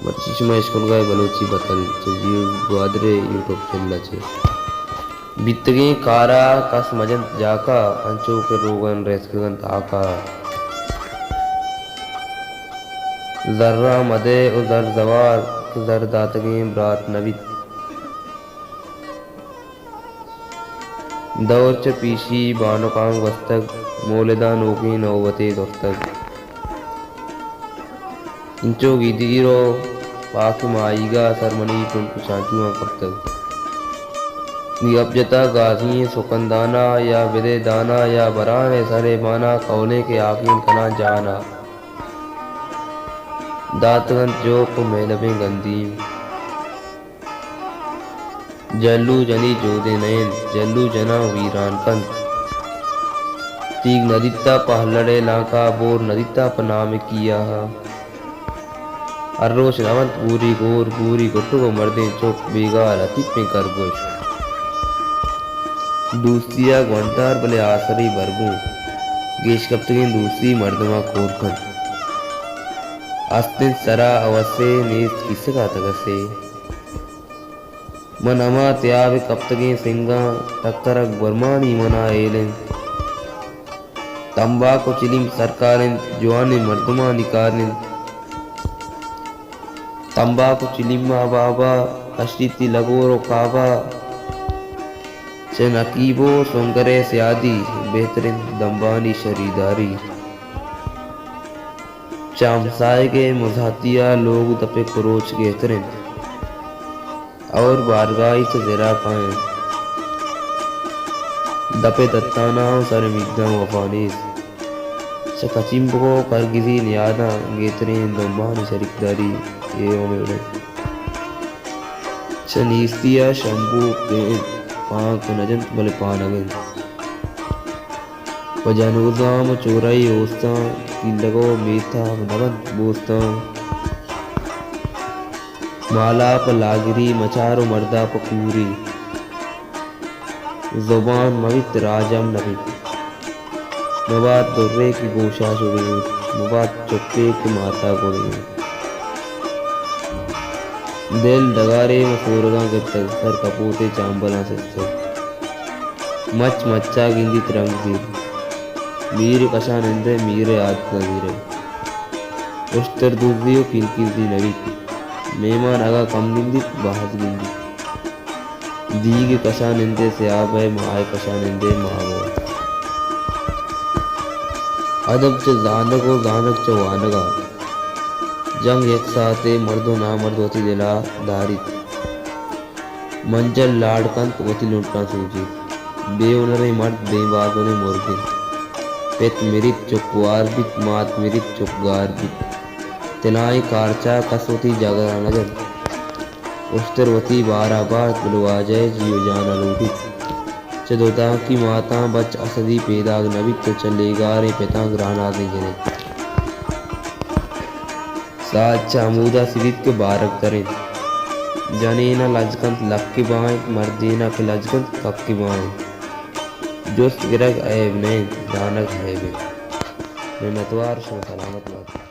مرچی شما اشکنگا ئے بلوچی بتل چہ جیو گوادر ءِ یوٹیوب چینل ءَ چہ۔ بیتگیں کارا کس مجنت جاکا، انچو کہ روگن ریسکگ انت ہاکا۔ زرا مدئے و زر زوار کہ زر داتگیں برات نہ بیت۔ دور چہ پیشی بانکاں گوستگ، مولداں نوکیں نوبتے زرتگ۔ انچو گیدیر و پاک ماہیگا سر منی ٹنٹ چانچواں کپتگ۔ نی گپ جتا گازی ئیں سکندانا یا بدے دانا یا بران ءِ سر ءِ بانا قولیں کہ آکین کناں جانا۔ داتگ انت جوک و مہلبیں گندیم۔ جلو جنی جودے نہ انت، جلو جناں ویران کنت۔ تیگ نہ دیتا پہ ہلڑے لانکا، بور نہ دیتا پہ نام کیاہا۔ ہر روچ نہ بنت گوری گور، گوری گٹک و مردیں چک، بیگاہ لطیفیں کرگوش۔ دوستی ءَ گونڈار بلے آسری برگوں، گیش کپتگیں دوستی مردماں کور کنت۔ است انت سرا ہوسے، نیست کیسگا تگسے۔ من ہما تیاب ءِ کپتگیں سنگاں، ٹکرگ برمانی منا ہیل انت۔ تمباکو چلیم سرکار انت، جوانیں مردمانی کار انت۔ تمباکو چلیم ءَ بابا، کشیتی لگور و کابا۔ چہ نقیب و سنگر ءِ سیادی، بہتر انت دمبانی شریداری۔ چہ ہمساہگ ءِ مزاتی ءَ لوگ دپ ءِ کروچ گہتر انت۔ اور بارگاہی چہ زرا کاینت۔ دپ ءِ دتاناں و سر ءِ میداں وفا نیست۔ چہ کچیمبگ و کرگزی نیاداں گہتریں دمبانی شریکداری اے ہمے وڑ انت۔ چہ نیستی ءَ شمبو پہ انت، پانک نہ جنت بلے پانگ انت۔ پہ جنوزام و چورئی اوستاں، تیلگ و میتاب نہ بنت بوستاں۔ مالا پہ لاگری مچار و مردا پہ کوری۔ زبان مہ بیت راج ہم نہ بیت۔ مبات درے کہ گوشا شدگیں، مبات چکے کہ ماتا گڑگیں۔ دل ڈگارے و سورگاں گپتگ، سر کپوتے چامبلاں سستگ۔ مچ مچا گندیت رنگ زیر۔ میر کشا نندئے، میر ءِ عادتاں زیرئے۔ اشتر دزی و کیلکیزی نہ بیت۔ مہمان اگاں کم گندیت، باز گندیت۔ دیگ کشا نندئے سیاہ بئے، ماہ کشا نندئے ماہ بئے۔ ادب چہ زانگ و زانگ چہ وانگ ءَ۔ جنگ یک ساعتے، مرد و نامرد وتی دل ءَ داریت۔ منجل لاڑ کنت، وتی لنٹاں سوجیت۔ بے ہنریں مرد بے بازنیں مرگ انت۔ پت مریت چک گوار بیت، مات مریت چک گار بیت۔ تلائیں کارچا کس وتی جاگہ ءَ نہ جنت۔ اشتر وتی بار ءَ بارت، بلے واجہ ءِ جی و جان ءَ لوٹیت۔ چہ دودانکی ماتاں بچ اسدی پیداگ نہ بیت و چہ لیگاریں پتاں گرانازیں جنین۔ ساعت چہ ہمودا سریت کہ بارگ ترینت۔ جنین ءَ لج کنت لک کہ بائینت، مردین ءَ کہ لج کنت کک کہ بائینت۔ جست گرگ عیب نہ انت، زانگ عیب انت۔ منتوار، شما سلامت بات۔